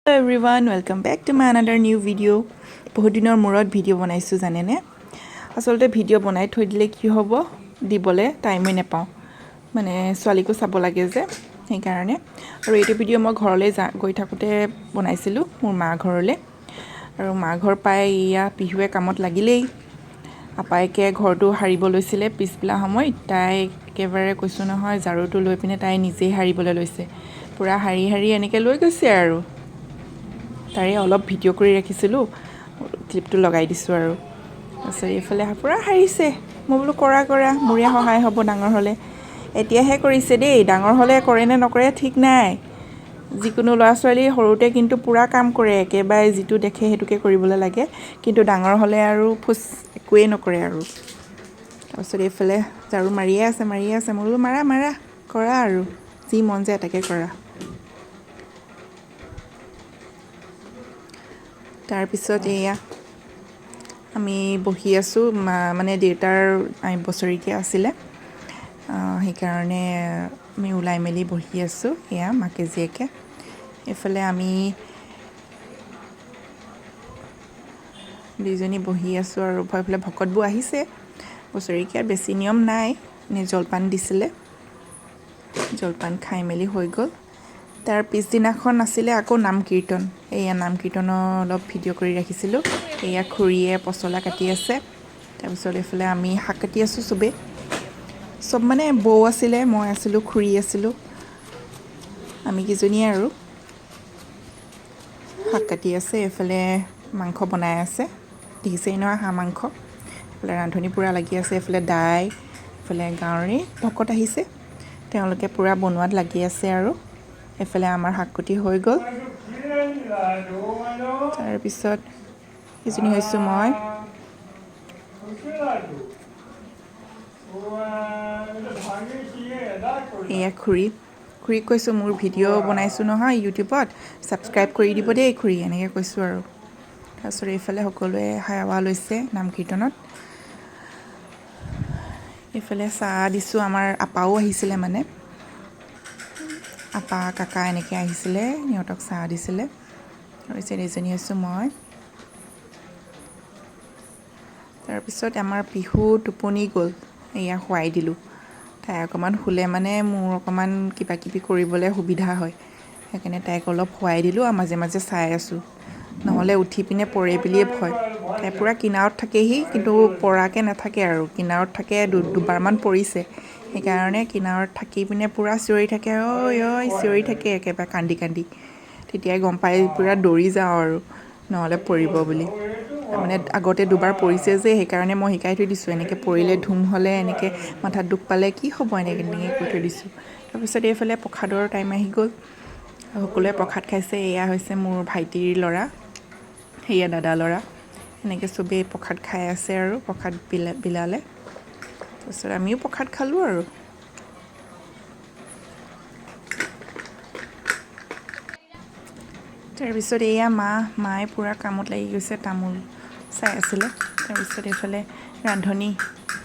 Everyone, welcome back to my another new video. বহুত দিনৰ মূৰত ভিডিঅ' বনাইছোঁ, জানেনে? আচলতে ভিডিঅ' বনাই থৈ দিলে কি হ'ব, দিবলৈ টাইমেই নাপাওঁ। মানে ছোৱালীকো চাব লাগে যে, সেইকাৰণে। আৰু এইটো ভিডিঅ' মই ঘৰলৈ গৈ থাকোঁতে বনাইছিলোঁ, মোৰ মা ঘৰলৈ। আৰু মা ঘৰ পাই এয়া পিহুৱে কামত লাগিলেই। আপাইকে ঘৰটো সাৰিব লৈছিলে পিছবেলা সময়ত। তাই একেবাৰে, কৈছোঁ নহয়, ঝাৰুটো লৈ পিনে তাই নিজেই সাৰিবলৈ লৈছে। পূৰা সাৰি সাৰি এনেকৈ লৈ গৈছে। আৰু তাৰে অলপ ভিডিঅ' কৰি ৰাখিছিলোঁ, ক্লিপটো লগাই দিছোঁ। আৰু তাৰপিছত এইফালে পূৰা সাৰিছে। মই বোলো, কৰা কৰা, মোৰে সহায় হ'ব ডাঙৰ হ'লে। এতিয়াহে কৰিছে দেই, ডাঙৰ হ'লে কৰে নে নকৰে ঠিক নাই। যিকোনো ল'ৰা ছোৱালী সৰুতে কিন্তু পূৰা কাম কৰে, একেবাৰে যিটো দেখে সেইটোকে কৰিবলৈ লাগে। কিন্তু ডাঙৰ হ'লে আৰু ফুচ, একোৱেই নকৰে। আৰু তাৰপিছত এইফালে ঝাৰু মাৰিয়ে আছে, মাৰিয়ে আছে। মই বোলো, মাৰা মাৰা, কৰা আৰু যি মন যায় তাকে কৰা। তাৰপিছত এয়া আমি বহি আছোঁ। মানে দেউতাৰ বছৰেকীয়া আছিলে, সেইকাৰণে আমি ওলাই মেলি বহি আছোঁ। এয়া মাকে জীয়েকে। এইফালে আমি দুইজনী বহি আছোঁ। আৰু এইফালে ভকতবোৰ আহিছে। বছৰেকীয়াত বেছি নিয়ম নাই, এনেই জলপান দিছিলে, জলপান খাই মেলি হৈ গ'ল। তাৰ পিছদিনাখন আছিলে আকৌ নাম কীৰ্তন। এয়া নাম কীৰ্তনৰ অলপ ভিডিঅ' কৰি ৰাখিছিলোঁ। এয়া খুৰীয়ে পচলা কাটি আছে। তাৰপিছত এইফালে আমি শাক কাটি আছোঁ চবেই। চব মানে বৌ আছিলে, মই আছিলোঁ, খুৰী আছিলোঁ, আমি কেইজনীয়ে। আৰু শাক কাটি আছে। এইফালে মাংস বনাই আছে, দেখিছেই নহয়, হাঁহ মাংস। এইফালে ৰান্ধনি পূৰা লাগি আছে। এইফালে দাই, এইফালে গাঁৱৰে ভকত আহিছে, তেওঁলোকে পূৰা বনোৱাত লাগি আছে। আৰু এইফালে আমাৰ শাক কুটি হৈ গ'ল। তাৰপিছত সেইজনী হৈছোঁ মই। এয়া খুৰী। খুৰীক কৈছোঁ, মোৰ ভিডিঅ' বনাইছোঁ নহয় ইউটিউবত, ছাবস্ক্ৰাইব কৰি দিব দেই খুৰী, এনেকৈ কৈছোঁ। আৰু তাৰপিছত এইফালে সকলোৱে সেৱা লৈছে নাম কীৰ্তনত। এইফালে চাহ দিছোঁ। আমাৰ আপাও আহিছিলে, মানে আপা, কাকা এনেকৈ আহিছিলে, সিহঁতক চাহ দিছিলে। তাৰপিছত এইজনী হৈছোঁ মই। তাৰপিছত আমাৰ পিহু টোপনি গ'ল, এয়া শুৱাই দিলোঁ। তাই অকণমান শুলে মানে মোৰ অকণমান কিবা কিবি কৰিবলৈ সুবিধা হয়, সেইকাৰণে তাইক অলপ শুৱাই দিলোঁ আৰু মাজে মাজে চাই আছোঁ। নহ'লে উঠি পিনে পৰে বুলিয়ে ভয়। তাই পূৰা কিনাৰত থাকেহি, কিন্তু পৰাকৈ নাথাকে। আৰু কিনাৰত থাকে, দুবাৰমান পৰিছে। সেইকাৰণে কিনাৰত থাকি পিনে পূৰা চিঞৰি থাকে, ঐ ঐ চিঞৰি থাকে একেবাৰে কান্দি কান্দি। তেতিয়াই গম পাই পূৰা দৌৰি যাওঁ আৰু, নহ'লে পৰিব বুলি। মানে আগতে দুবাৰ পৰিছে যে, সেইকাৰণে মই শিকাই থৈ দিছোঁ, এনেকৈ পৰিলে, ধুম হ'লে, এনেকৈ মাথাত দুখ পালে কি হ'ব, এনেকৈ তেনেকৈ কৈ থৈ দিছোঁ। তাৰপিছত এইফালে প্ৰসাদৰ টাইম আহি গ'ল, সকলোৱে প্ৰসাদ খাইছে। এয়া হৈছে মোৰ ভাইটিৰ ল'ৰা, সেয়া দাদা ল'ৰা। এনেকৈ চবেই প্ৰসাদ খাই আছে আৰু প্ৰসাদ বিলালে। তাৰপিছত আমিও প্ৰসাদ খালোঁ। আৰু তাৰপিছত এয়া মায়ে পূৰা কামত লাগি গৈছে, তামোল চাই আছিলে। তাৰপিছত এইফালে ৰান্ধনি,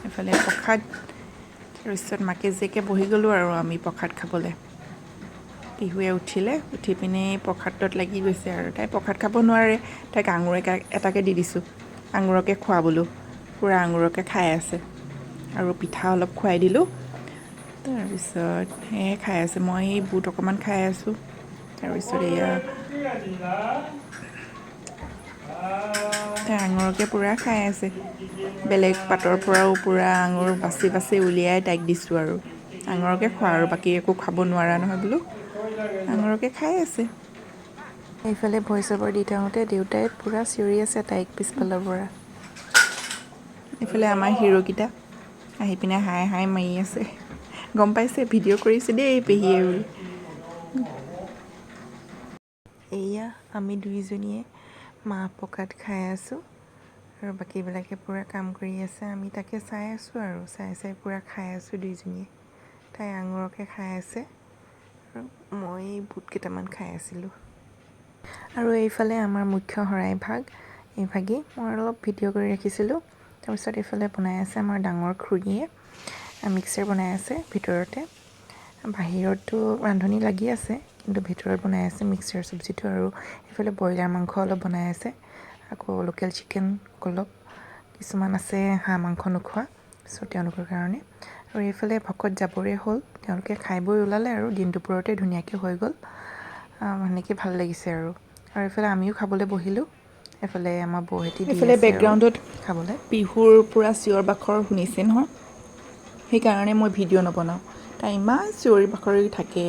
এইফালে প্ৰসাদ। তাৰপিছত মাকে জীয়েকে বহি গ'লোঁ আৰু আমি প্ৰসাদ খাবলৈ। পিহুৱে উঠিলে, উঠি পিনে প্ৰসাদত লাগি গৈছে। আৰু তাই প্ৰসাদ খাব নোৱাৰে, তাইক আঙুৰ এটাকে দি দিছোঁ, আঙুৰকে খোৱা বোলো। পূৰা আঙুৰকে খাই আছে। আৰু পিঠা অলপ খুৱাই দিলোঁ। তাৰপিছত সেয়াই খাই আছে। মই এই বুট অকণমান খাই আছোঁ। তাৰপিছত এয়া তাই আঙুৰকে পূৰা খাই আছে। বেলেগ পাতৰ পৰাও পূৰা আঙুৰ বাচি বাচি উলিয়াই তাইক দিছোঁ। আৰু আঙুৰকে খোৱা আৰু বাকী একো খাব নোৱাৰা নহয় বোলো। আঙুৰকে খাই আছে। এইফালে ভইচ অভাৰ দি থাকোঁতে দেউতাই পূৰা চিঞৰি আছে তাইক পিছফালৰ পৰা। এইফালে আমাৰ হিৰ'কেইটা আহি পিনে হাই হাই মাৰি আছে। গম পাইছে, ভিডিঅ' কৰিছে দেই পেহীয়ে বুলি। এয়া আমি দুইজনীয়ে মাহ প্ৰসাদ খাই আছোঁ আৰু বাকীবিলাকে পূৰা কাম কৰি আছে। আমি তাকে চাই আছোঁ আৰু চাই চাই পূৰা খাই আছোঁ দুইজনীয়ে। তাই আঙুৰকে খাই আছে আৰু মই বুট কেইটামান খাই আছিলোঁ। আৰু এইফালে আমাৰ মুখ্য শৰাই ভাগ, এইভাগি মই অলপ ভিডিঅ' কৰি ৰাখিছিলোঁ। তাৰপিছত এইফালে বনাই আছে আমাৰ ডাঙৰ খুৰীয়ে, মিক্সাৰ বনাই আছে ভিতৰতে। বাহিৰততো ৰান্ধনি লাগি আছে, কিন্তু ভিতৰত বনাই আছে মিক্সাৰ চব্জিটো আৰু এইফালে ব্ৰইলাৰ মাংস অলপ বনাই আছে, আকৌ লোকেল চিকেন অলপ, কিছুমান আছে হাঁহ মাংস নোখোৱা, চ' তেওঁলোকৰ কাৰণে। আৰু এইফালে ভকত যাবৰে হ'ল, তেওঁলোকে খাই বৈ ওলালে আৰু দিন দুপৰতে ধুনীয়াকৈ হৈ গ'ল, সেনেকৈ ভাল লাগিছে আৰু। আৰু এইফালে আমিও খাবলৈ বহিলোঁ, এইফালে আমাৰ বৌহেঁতি দি এইফালে আছে আৰু বেকগ্ৰাউণ্ডত খাবলৈ। পিহুৰ পূৰা চিঞৰ বাখৰ শুনিছে নহয়, সেইকাৰণে মই ভিডিঅ' নবনাওঁ। তাই ইমান চিঞৰি বাখৰি থাকে।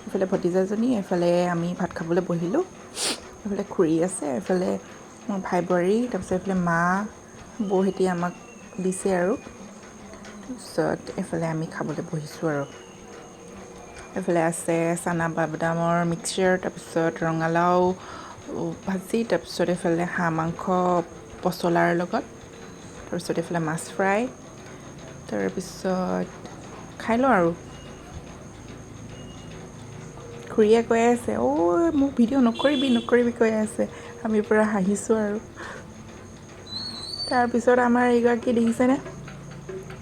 এইফালে ভতিজাজনী, এইফালে আমি ভাত খাবলৈ বহিলোঁ। এইফালে খুৰী আছে, এইফালে মোৰ ভাই বোৱাৰী, তাৰপিছত এইফালে মা বৌহেঁতি আমাক দিছে আৰু। তাৰপিছত এইফালে আমি খাবলৈ বহিছোঁ আৰু। এইফালে আছে চানা বাদামৰ মিক্সাৰ, তাৰপিছত ৰঙালাও ভাজি, তাৰপিছত এইফালে হাঁহ মাংস পচলাৰ লগত, তাৰপিছত এইফালে মাছ ফ্ৰাই। তাৰপিছত খাই লওঁ আৰু। খুৰীয়ে কৈ আছে, "ঐ, মোক ভিডিঅ' নকৰিবি নকৰিবি" কৈ আছে। আমি পূৰা হাঁহিছোঁ আৰু। তাৰপিছত আমাৰ এইগৰাকী দেখিছেনে,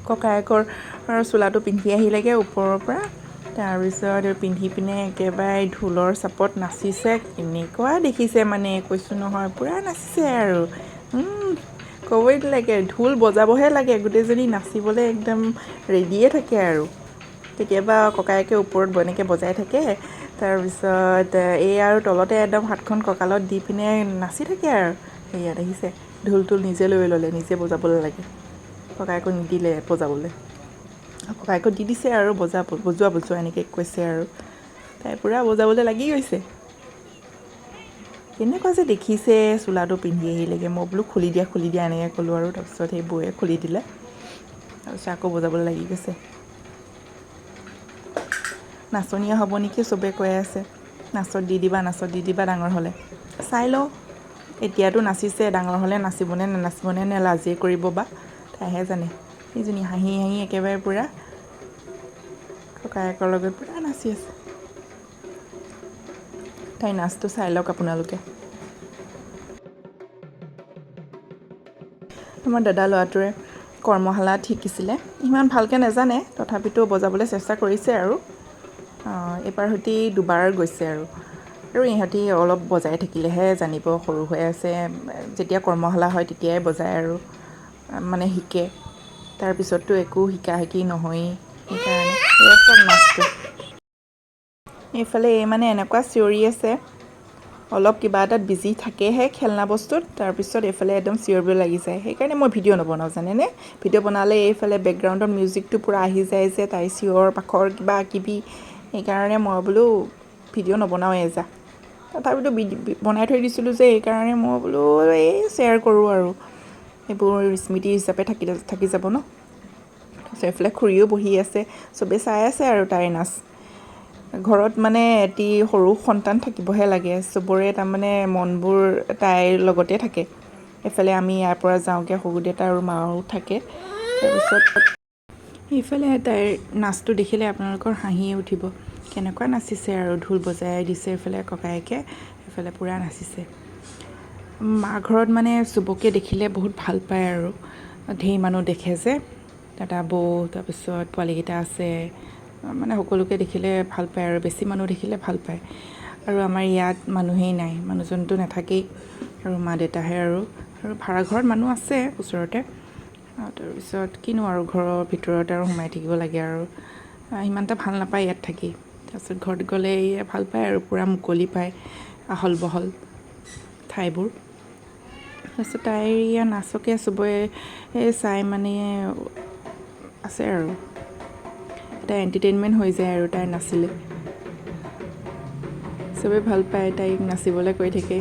ককায়েকৰ চোলাটো পিন্ধি আহিলেগৈ ওপৰৰ পৰা। তাৰপিছত পিন্ধি পিনে একেবাৰে ঢোলৰ চাপত নাচিছে। কেনেকুৱা দেখিছে মানে, কৈছোঁ নহয়, পূৰা নাচিছে আৰু। ক'বই নালাগে, ঢোল বজাবহে লাগে, গোটেইজনী নাচিবলৈ একদম ৰেডিয়ে থাকে আৰু। কেতিয়াবা ককায়েকে ওপৰত এনেকৈ বজাই থাকে, তাৰপিছত এই আৰু তলতে একদম হাতখন কঁকালত দি পিনে নাচি থাকে আৰু। সেয়া দেখিছে, ঢোলটোল নিজে লৈ ল'লে, নিজে বজাবলৈ লাগে, ককায়েকক নিদিলে বজাবলৈ। ককায়েকক দি দিছে আৰু, "বজা, বজোৱা, বজোৱা" এনেকৈ কৈছে আৰু তাই পূৰা বজাবলৈ লাগি গৈছে। কেনেকুৱা যে দেখিছে, চোলাটো পিন্ধি আহিলেগৈ। মই বোলো, "খুলি দিয়া, খুলি দিয়া" এনেকৈ ক'লোঁ আৰু। তাৰপিছত সেই বৌয়ে খুলি দিলে, তাৰপিছত আকৌ বজাবলৈ লাগি গৈছে। নাচনীয়া হ'ব নেকি, চবে কৈ আছে, "নাচত দি দিবা, নাচত দি দিবা ডাঙৰ হ'লে।" চাই লওঁ, এতিয়াতো নাচিছে, ডাঙৰ হ'লে নাচিবনে নানাচিবনে নে লাজেই কৰিব বা, তাইহে জানে। সেইজনী হাঁহি হাঁহি একেবাৰে পূৰা ককায়েকৰ লগত পূৰা নাচি আছে। তাইৰ নাচটো চাই লওক আপোনালোকে। আমাৰ দাদা ল'ৰাটোৱে কৰ্মশালাত শিকিছিলে, ইমান ভালকৈ নাজানে, তথাপিতো বজাবলৈ চেষ্টা কৰিছে আৰু। এইবাৰ সৈতে দুবাৰ গৈছে আৰু। আৰু ইহঁতি অলপ বজাই থাকিলেহে জানিব, সৰু হৈ আছে। যেতিয়া কৰ্মশালা হয় তেতিয়াই বজায় আৰু মানে শিকে, তাৰপিছততো একো শিকা শিকি নহয়েই, সেইকাৰণে। এয়া চাওক নাচটো। এইফালে এই মানে এনেকুৱা চিঞৰি আছে, অলপ কিবা এটাত বিজি থাকেহে খেলনা বস্তুত, তাৰপিছত এইফালে একদম চিঞৰিব লাগি যায়। সেইকাৰণে মই ভিডিঅ' নবনাওঁ জানেনে। ভিডিঅ' বনালে এইফালে বেকগ্ৰাউণ্ডত মিউজিকটো পূৰা আহি যায় যে, তাই চিঞৰ বাখৰ কিবা কিবি, সেইকাৰণে মই বোলো ভিডিঅ' নবনাওঁৱে যা। তথাপিতো বনাই থৈ দিছিলোঁ যে, সেইকাৰণে মই বোলো এই শ্বেয়াৰ কৰোঁ আৰু, এইবোৰ স্মৃতি হিচাপে থাকি থাকি যাব ন। তাৰপিছত এইফালে খুৰীও বহি আছে, চবেই চাই আছে আৰু তাইৰ নাচ। ঘৰত মানে এটি সৰু সন্তান থাকিবহে লাগে, চবৰে তাৰমানে মনবোৰ তাইৰ লগতে থাকে। এইফালে আমি ইয়াৰ পৰা যাওঁগৈ, শহুৰ দেউতা আৰু মাও থাকে। তাৰপিছত এইফালে তাইৰ নাচটো দেখিলে আপোনালোকৰ হাঁহিয়ে উঠিব, কেনেকুৱা নাচিছে আৰু। ঢোল বজাই দিছে এইফালে ককায়েকে, এইফালে পূৰা নাচিছে। মা ঘৰত মানে চবকে দেখিলে বহুত ভাল পায় আৰু, ঢেৰ মানুহ দেখে যে, দাদা বৌ, তাৰপিছত পোৱালিকেইটা আছে, মানে সকলোকে দেখিলে ভাল পায় আৰু, বেছি মানুহ দেখিলে ভাল পায়। আৰু আমাৰ ইয়াত মানুহেই নাই, মানুহজনতো নাথাকেই আৰু, মা দেউতাহে আৰু। আৰু ভাড়াঘৰত মানুহ আছে ওচৰতে। তাৰপিছত কিনো আৰু ঘৰৰ ভিতৰত আৰু সোমাই থাকিব লাগে আৰু, ইমান এটা ভাল নাপায় ইয়াত থাকি। তাৰপিছত ঘৰত গ'লে ভাল পায় আৰু, পূৰা মুকলি পায়, আহল বহল ঠাইবোৰ। তাৰপিছত তাইৰ ইয়াৰ নাচকে চবৰে চাই মানে আছে আৰু, এটা এণ্টাৰটেইনমেণ্ট হৈ যায় আৰু তাই নাচিলে। চবেই ভাল পায়, তাইক নাচিবলৈ কৈ থাকে।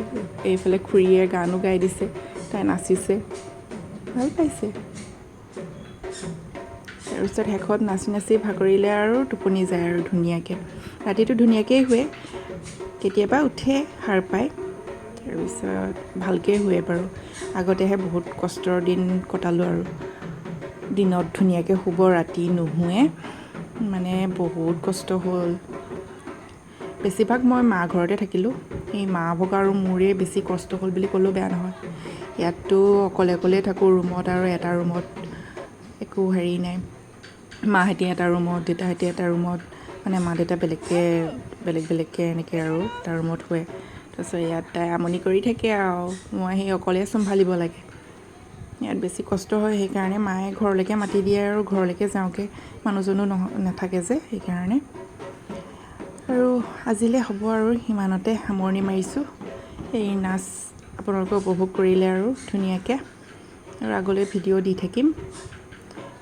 এইফালে খুৰীয়ে গানো গাই দিছে, তাই নাচিছে, ভাল পাইছে। তাৰপিছত শেষত নাচি নাচি ভাগৰিলে আৰু টোপনি যায় আৰু ধুনীয়াকৈ। ৰাতিটো ধুনীয়াকৈয়ে শুৱে, কেতিয়াবা উঠে সাৰ পায়, তাৰপিছত ভালকৈ শুৱে বাৰু। আগতেহে বহুত কষ্টৰ দিন কটালোঁ আৰু, দিনত ধুনীয়াকৈ শুব, ৰাতি নুশুৱে, মানে বহুত কষ্ট হ'ল। বেছিভাগ মই মা ঘৰতে থাকিলোঁ, সেই মা ভগা আৰু মোৰে বেছি কষ্ট হ'ল বুলি ক'লেও বেয়া নহয়। ইয়াততো অকলে অকলেই থাকোঁ ৰুমত আৰু, এটা ৰুমত একো হেৰি নাই। মাহঁতি এটা ৰুমত, দেউতাহঁতি এটা ৰুমত, মানে মা দেউতা বেলেগকৈ বেলেগ বেলেগকৈ এনেকৈ আৰু তাৰ ৰুমত শুৱে। তাৰপিছত ইয়াত তাই আমনি কৰি থাকে আৰু মই সেই অকলে চম্ভালিব লাগে। ইয়াত বেছি কষ্ট হয়, সেইকাৰণে মায়ে ঘৰলৈকে মাতি দিয়ে আৰু ঘৰলৈকে যাওঁগৈ। মানুহজনো নাথাকে যে, সেইকাৰণে। আৰু আজিলৈ হ'ব আৰু, সিমানতে সামৰণি মাৰিছোঁ। এই নাচ আপোনালোকে উপভোগ কৰিলে আৰু ধুনীয়াকৈ। আৰু আগলৈ ভিডিঅ' দি থাকিম।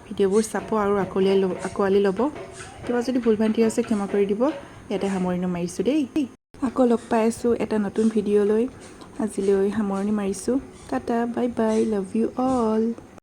ভিডিঅ'বোৰ চাব আৰু আঁকোৱালি ল'ব। কিবা যদি ভুল ভ্ৰান্তি আছে, ক্ষমা কৰি দিব। ইয়াতে সামৰণি মাৰিছোঁ দেই। আকৌ লগ পাই আছোঁ এটা নতুন ভিডিঅ' লৈ। আজিলৈ সামৰণি মাৰিছোঁ। Tata, bye bye, love you all.